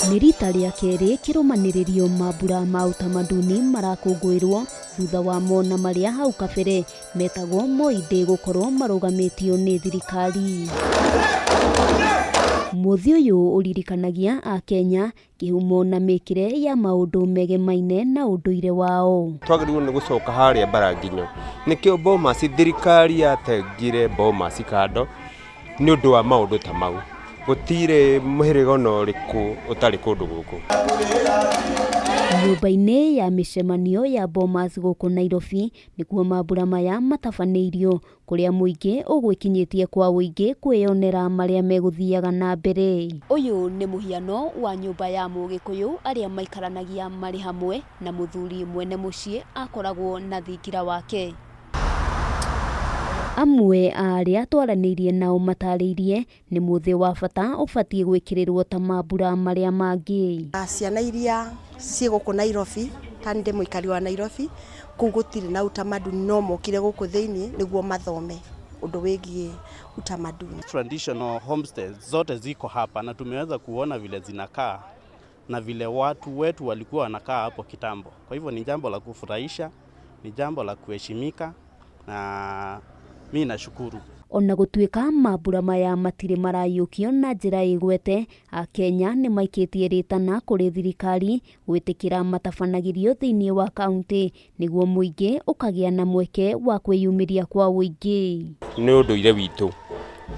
Nĩ rita rĩa kerĩ kĩrũmanĩrĩrio mambura ma utamaduni marakũngũĩrwo thutha wa mona marĩa hau kabere metagwo Moi Day gũkorwo marũgamĩtio nĩ thirikari. Mũthĩ ũyũ ũririkanagia Akenya kĩhumo na mĩkĩre ya maũndũ megemaine na ũndũire wao. Twagĩrĩirwo nĩ gũcoka harĩa Mbaranginyo. Nĩkĩo Bomas thirikari yatengire Bomas kando nĩ ũndũ wa maũndũ ta mau. Gũtirĩ mũhĩrĩga ona ũrĩkũ ũtarĩ kũndũ gũkũ. Nyũmba-inĩ ya mĩcemanio ya Bomas gũkũ Nairobi nĩkuo mambura maya matabanĩirio kũrĩa mũingĩ ũgwĩkinyĩtie kwa ũingĩ kwĩyonera marĩa megũthiaga na mbere. Ũyũ nĩ mũhiano wa nyũmba ya mũgĩkũyũ arĩa maikaranagia marĩ hamwe na mũthuri mwene mũciĩ akoragwo na thingira wake. Amwe a arĩa twaranĩirie nao matarĩirie nĩ mũthĩ wa bata ũbatiĩ gwĩkĩrĩrwo ta mambura marĩa mangĩ. Ciana iria ciĩ gũkũ Nairobi, ta ndĩ mũikari wa Nairobi, kũu gũtirĩ na utamaduni no mokire gũkũ thĩiniĩ nĩguo mathome ũndũ wĩgiĩ utamaduni. Traditional homestays zote ziko hapa na tumeweza kuona vile zinakaa na vile watu wetu walikuwa wanakaa hapo kitambo. Kwa hivyo ni jambo la kufurahisha, ni jambo la kuheshimika na mi nashukuru. Ona gũtuĩka mambura maya matirĩ marayũkio na njĩra ĩgwete, Akenya nĩ maikĩtie rĩtana kũrĩ thirikari gwĩtĩkĩra matabanagĩrio thĩinĩ wa kaunti nĩguo mũingĩ ũkagĩa na mweke wa kwĩyumĩria kwa ũingĩ. Nĩ ũndũire witũ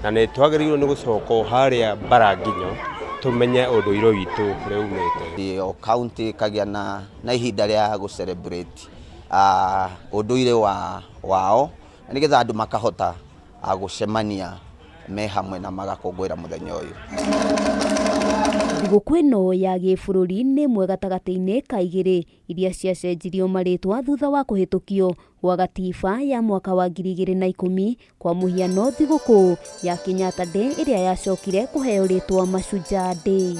na nĩ twagĩrĩirwo nĩ gũcoka o harĩa Mbaranginyo tũmenye ũndũire witũ kũrĩa umĩte. O county ĩkagĩa na ihinda rĩa gũ celebrate ũndũire wao na nĩgetha andũ makahota gũcemania me hamwe na magakũngũĩra mũthenya ũyũ. Thigũkũ ĩno ya gĩbũrũri nĩ ĩmwe gatagatĩ-inĩ ka igĩrĩ iria ciacenjirio marĩtwa thutha wa kũhĩtũkio gwa gatiba ya mwaka wa 2010 kwa mũhiano thigũkũ ya Kenyatta Day ĩrĩa yacokire kũheo rĩtwa Mashujaa Day.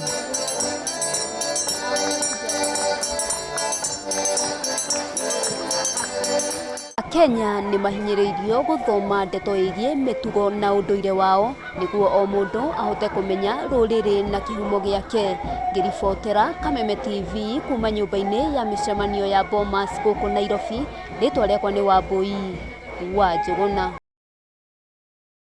Akenya nĩ mahinyĩrĩirio gũthoma ndeto ĩgiĩ mĩtugo na ũndũire wao nĩguo o mũndũ ahote kũmenya rũrĩrĩ na kĩhumo gĩake. Ngĩribotera Kameme TV kuma nyũmba-inĩ ya mĩcemanio ya Bomas gũkũ Nairobi, rĩtwa rĩakwa nĩ Wambui wa Njũgũna.